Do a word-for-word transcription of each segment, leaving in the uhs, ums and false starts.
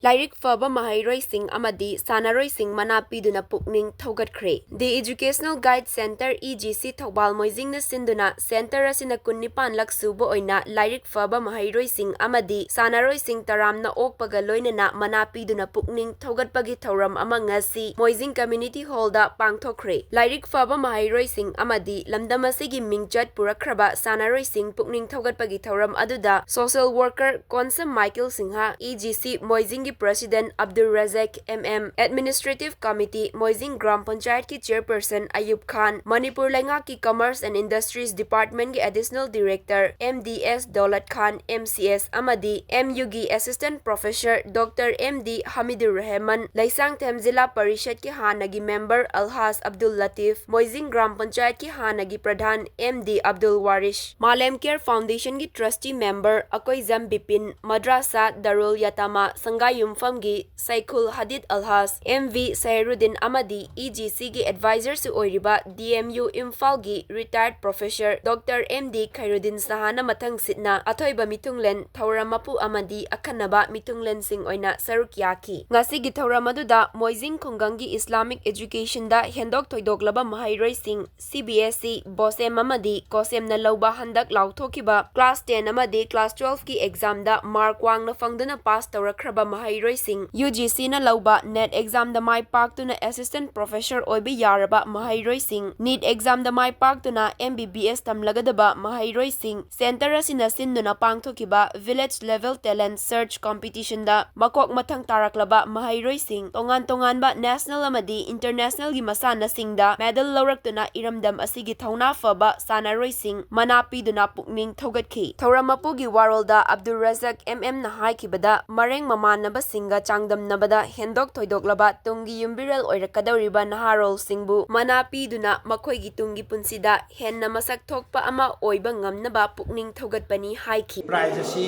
ꯂꯥꯏꯔꯤꯛ ꯐꯕ ꯃꯍꯩꯔꯣꯏꯁꯤꯡ ꯑꯃꯗꯤ ꯁꯥꯟꯅꯔꯣꯏꯁꯤꯡ ꯃꯅꯥ ꯄꯤꯗꯨꯅ ꯄꯨꯛꯅꯤꯡ ꯊꯧꯒꯠꯈ꯭ꯔꯦ꯫ The Educational Guide Center, E G C, Thoubal ꯃꯣꯏꯖꯤꯡꯅ ꯁꯤꯟꯗꯨꯅ center ꯑꯁꯤꯅ ꯀꯨꯟꯅꯤꯄꯥꯟꯂꯛ ꯁꯨꯕ ꯑꯣꯏꯅ ꯂꯥꯏꯔꯤꯛ ꯐꯕ ꯃꯍꯩꯔꯣꯏꯁꯤꯡ ꯑꯃꯗꯤ ꯁꯥꯟꯅꯔꯣꯏꯁꯤꯡ ꯇꯔꯥꯝꯅ ꯑꯣꯛꯄꯒ ꯂꯣꯏꯅꯅ ꯃꯅꯥ ꯄꯤꯗꯨꯅ ꯄꯨꯛꯅꯤꯡ ꯊꯧꯒꯠꯄꯒꯤ ꯊꯧꯔꯝ ꯑꯃ ꯉꯁꯤ ꯃꯣꯏꯖꯤꯡ Community Hallꯗ ꯄꯥꯡꯊꯣꯛꯈ꯭ꯔꯦ꯫ ꯂꯥꯏꯔꯤꯛ ꯐꯕ ꯃꯍꯩꯔꯣꯏꯁꯤꯡ ꯑꯃꯗꯤ ꯂꯝꯗꯝ ꯑꯁꯤꯒꯤ ꯃꯤꯡꯆꯠ ꯄꯨꯔꯛꯈ꯭ꯔꯕ ꯁꯥꯟꯅꯔꯣꯏꯁꯤꯡ ꯄꯨꯛꯅꯤꯡ ꯊꯧꯒꯠꯄꯒꯤ ꯊꯧꯔꯝ ꯑꯗꯨꯗ social worker Konsam Michael Singh, E G C ꯃꯣꯏꯖꯤꯡꯒꯤ President Abdul Razak M M, Administrative Committee, Moijing gram ꯄꯟꯆꯥꯌꯠꯀꯤ Chairperson ꯑꯌꯨꯕ ꯈꯥꯟ, ꯃꯅꯤꯄꯨꯔ ꯂꯩꯉꯥꯛꯀꯤ Commerce and Industries Departmentꯀꯤ Additional Director M D S Daulat Khan, M C S, ꯑꯃꯗꯤ M Uꯒꯤ Assistant Professor Doctor M D ꯍꯃꯤꯗꯨꯔ Rahman, Leishangthem ꯖꯤꯂꯥ ꯄꯔꯤꯁꯠꯀꯤ ꯍꯥꯟꯅꯒꯤ member ꯑꯜꯍꯥꯖ ꯑꯕꯗꯨꯜ ꯂꯇꯤꯐ, ꯃꯣꯏꯖꯤꯡ ꯒ꯭ꯔꯥꯝ ꯄꯟꯆꯥꯌꯠꯀꯤ ꯍꯥꯟꯅꯒꯤ ꯄ꯭ꯔꯙꯥꯟ M D Abdul ꯋꯥꯔꯤꯁ, ꯃꯥꯂꯦꯝ Care Foundationꯒꯤ trustee member Akoijam Bipin, ꯃꯗ꯭ꯔꯥꯁꯥ ꯗꯥꯔꯨꯜ ꯌꯥꯇꯥꯃꯥ ꯁꯪꯒꯥꯏꯌꯨꯝꯐꯝꯒꯤ ꯁꯩꯈꯨꯜ ꯍꯗꯤꯗ ꯑꯜꯍꯥꯖ, M V ꯁꯍꯦꯔꯨꯗꯤꯟ ꯑꯃꯗꯤ E G Cꯒꯤ advisorꯁꯨ ꯑꯣꯏꯔꯤꯕ D M U ꯏꯝꯐꯥꯜꯒꯤ retired professor Doctor M D ꯈꯩꯔꯨꯗꯤꯟ ꯁꯍꯥꯅ ꯃꯊꯪꯁꯤꯠꯅ ꯑꯊꯣꯏꯕ ꯃꯤꯊꯨꯡꯂꯦꯟ, ꯊꯧꯔꯝ ꯃꯄꯨ ꯑꯃꯗꯤ ꯑꯈꯟꯅꯕ ꯃꯤꯊꯨꯡꯂꯦꯟꯁꯤꯡ ꯑꯣꯏꯅ ꯁꯔꯨꯛ ꯌꯥꯈꯤ꯫ ꯉꯁꯤꯒꯤ ꯊꯧꯔꯝ ꯑꯗꯨꯗ ꯃꯣꯏꯖꯤꯡ ꯈꯨꯡꯒꯪꯒꯤ Islamic Educationꯗ ꯍꯦꯟꯗꯣꯛ ꯊꯣꯏꯗꯣꯛꯂꯕ ꯃꯍꯩꯔꯣꯏꯁꯤꯡ, C B S E, BOSEM ꯑꯃꯗꯤ COSEMꯅ ꯂꯧꯕ ꯍꯟꯗꯛ ꯂꯥꯎꯊꯣꯛꯈꯤꯕ class ten ꯑꯃꯗꯤ class twelveꯀꯤ examꯗ mark ꯋꯥꯡꯅ ꯐꯪꯗꯨꯅ pass ꯇꯧꯔꯛꯈ꯭ꯔꯕ ꯃꯍꯩꯔꯣꯏꯁꯤꯡ, U G Cꯅ ꯂꯧꯕ NET examꯗ ꯃꯥꯏ ꯄꯥꯛꯇꯨꯅ assistant professor ꯑꯣꯏꯕ ꯌꯥꯔꯕ ꯃꯍꯩꯔꯣꯏꯁꯤꯡ, NEET examꯗ ꯃꯥꯏ ꯄꯥꯛꯇꯨꯅ M B B S ꯇꯝꯂꯒꯗꯕ ꯃꯍꯩꯔꯣꯏꯁꯤꯡ, center ꯑꯁꯤꯅ ꯁꯤꯟꯗꯨꯅ ꯄꯥꯡꯊꯣꯛꯈꯤꯕ village level talent search competitionꯗ ꯃꯀꯣꯛ ꯃꯊꯪ ꯇꯥꯔꯛꯂꯕ ꯃꯍꯩꯔꯣꯏꯁꯤꯡ, ꯇꯣꯉꯥꯟ ꯇꯣꯉꯥꯟꯕ national ꯑꯃꯗꯤ internationalꯒꯤ ꯃꯁꯥꯟꯅꯁꯤꯡꯗ medal ꯂꯧꯔꯛꯇꯨꯅ ꯏꯔꯝꯗꯝ ꯑꯁꯤꯒꯤ ꯊꯧꯅꯥ ꯐꯕ ꯁꯥꯟꯅꯔꯣꯏꯁꯤꯡ ꯃꯅꯥ ꯄꯤꯗꯨꯅ ꯄꯨꯛꯅꯤꯡ ꯊꯧꯒꯠꯈꯤ꯫ ꯊꯧꯔꯝ ꯃꯄꯨꯒꯤ ꯋꯥꯔꯣꯜꯗ ꯑꯕꯗꯨꯜ ꯔꯖꯥꯛ M Mꯅ ꯍꯥꯏꯈꯤꯕꯗ, ꯃꯔꯦꯡ ꯃꯃꯥꯟꯅꯕꯁꯤꯡꯒ ꯆꯥꯡꯗꯝꯅꯕꯗ ꯍꯦꯟꯗꯣꯛ ꯊꯣꯏꯗꯣꯛꯂꯕ ꯇꯨꯡꯒꯤ ꯌꯨꯝꯕꯤꯔꯦꯜ ꯑꯣꯏꯔꯛꯀꯗꯧꯔꯤꯕ ꯅꯍꯥꯔꯣꯜꯁꯤꯡꯕꯨ ꯃꯅꯥ ꯄꯤꯗꯨꯅ ꯃꯈꯣꯏꯒꯤ ꯇꯨꯡꯒꯤ ꯄꯨꯟꯁꯤꯗ ꯍꯦꯟꯅ ꯃꯁꯛ ꯊꯣꯛꯄ ꯑꯃ ꯑꯣꯏꯕ ꯉꯝꯅꯕ ꯄꯨꯛꯅꯤꯡ ꯊꯧꯒꯠꯄꯅꯤ ꯍꯥꯏꯈꯤ꯫ Prize ꯑꯁꯤ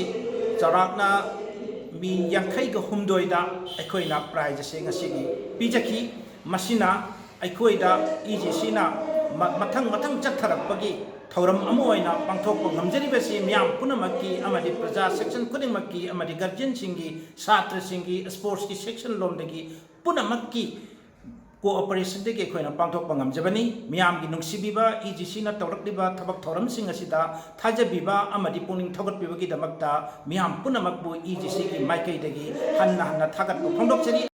ꯆꯥꯎꯔꯥꯛꯅ ꯃꯤ ꯌꯥꯡꯈꯩꯒ ꯍꯨꯝꯗꯣꯏꯗ ꯑꯩꯈꯣꯏꯅ prize ꯑꯁꯤ ꯉꯁꯤꯒꯤ ꯄꯤꯖꯈꯤ꯫ ꯃꯁꯤꯅ ꯑꯩꯈꯣꯏꯗ E G Cꯅ ꯃꯊꯪ ꯃꯊꯪ ꯆꯠꯊꯔꯛꯄꯒꯤ ꯊꯧꯔꯝ ꯑꯃ ꯑꯣꯏꯅ ꯄꯥꯡꯊꯣꯛꯄ ꯉꯝꯖꯔꯤꯕꯁꯤ ꯃꯤꯌꯥꯝ ꯄꯨꯝꯅꯃꯛꯀꯤ ꯑꯃꯗꯤ ꯄ꯭ꯔꯖꯥ ꯁꯦꯛꯁꯟ ꯈꯨꯗꯤꯡꯃꯛꯀꯤ ꯑꯃꯗꯤ ꯒꯥꯔꯖꯤꯌꯟꯁꯤꯡꯒꯤ, ꯁꯥꯇ꯭ꯔꯁꯤꯡꯒꯤ, ꯁ꯭ꯄꯣꯔꯠꯁꯀꯤ ꯁꯦꯛꯁꯟ ꯂꯣꯝꯗꯒꯤ ꯄꯨꯝꯅꯃꯛꯀꯤ ꯀꯣꯑꯣꯄꯔꯦꯁꯟꯗꯒꯤ ꯑꯩꯈꯣꯏꯅ ꯄꯥꯡꯊꯣꯛꯄ ꯉꯝꯖꯕꯅꯤ꯫ ꯃꯤꯌꯥꯝꯒꯤ ꯅꯨꯡꯁꯤꯕꯤꯕ ꯏ ꯖꯤ ꯁꯤꯅ ꯇꯧꯔꯛꯂꯤꯕ ꯊꯕꯛ ꯊꯧꯔꯝꯁꯤꯡ ꯑꯁꯤꯗ ꯊꯥꯖꯕꯤꯕ ꯑꯃꯗꯤ ꯄꯨꯛꯅꯤꯡ ꯊꯧꯒꯠꯄꯤꯕꯒꯤꯗꯃꯛꯇ ꯃꯤꯌꯥꯝ ꯄꯨꯝꯅꯃꯛꯄꯨ ꯏ ꯖꯤ ꯁꯤꯒꯤ ꯃꯥꯏꯀꯩꯗꯒꯤ ꯍꯟꯅ ꯍꯟꯅ ꯊꯥꯒꯠꯄ ꯐꯣꯡꯗꯣꯛꯆꯔꯤ꯫